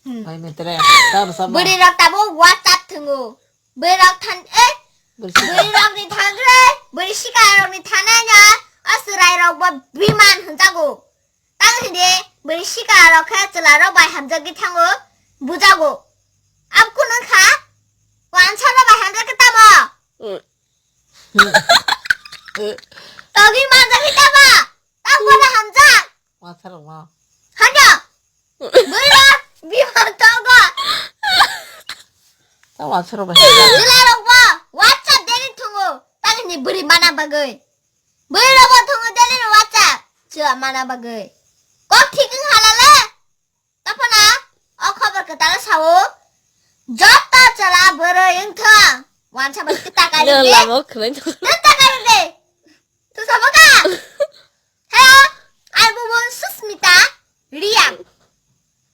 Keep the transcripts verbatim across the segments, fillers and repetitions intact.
Bai metre. Tar sama. Bwrwi rok tabuk WhatsApp thwngo. Bwrwi rok than, eh, bwrwi sika. Bwrwi rok ni thangre, bwrwi sika rok ni thanai na, o chwrai rok bo biman hwnjago. Tang hini bwrwi sika rok khe chwla rok bai hamjagwi thango, bujago. Ab kunu kha, wansa rok bai hamjagwi tamo. Togwi manjagwi tamo. Tamo na hamjak. Wansa rok ma. Hanya. Bwrwi rok biman tongo. Ta wansa rok bai. Chwla rok bo WhatsApp deni thungo. Tang hini bwrwi mana bagwi. Bwrwi rok bo thungo deni WhatsApp. Chwla mana bagwi. Kok thik wng halale. Taphana, o khobor kwtal sao, joto chwla bwrwi wngthang, wansa bai kwtal kaijak de. Lama o khwlai tong. Kwtal kaijak de. Twi sabo ka? Hello, ai bubo Susmita Riang.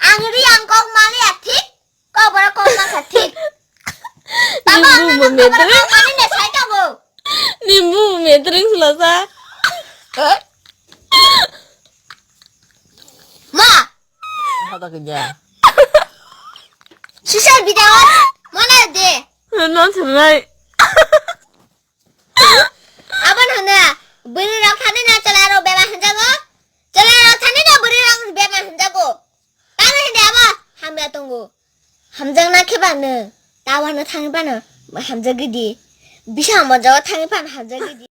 Ang Riang kok maliya thik, kok borok kok masa thik. Tamo ang nini khobor metreng. Kok mani ne sai tongo. Nimbu metreng sulasa. Ma, Hata kenya. Social media o mana de. Non sanai. Abon hana bwrwi rok thani na chwla rok bema hwnjago. Chwla rok thani na bwrwi rok bema hwnjago. Tamo hindi abo hamya tongo. Hamjak na khe ba no. Tawa no thangwi phano hamjagwi di. Bisa hamjak thangwi phano hamjagwi di.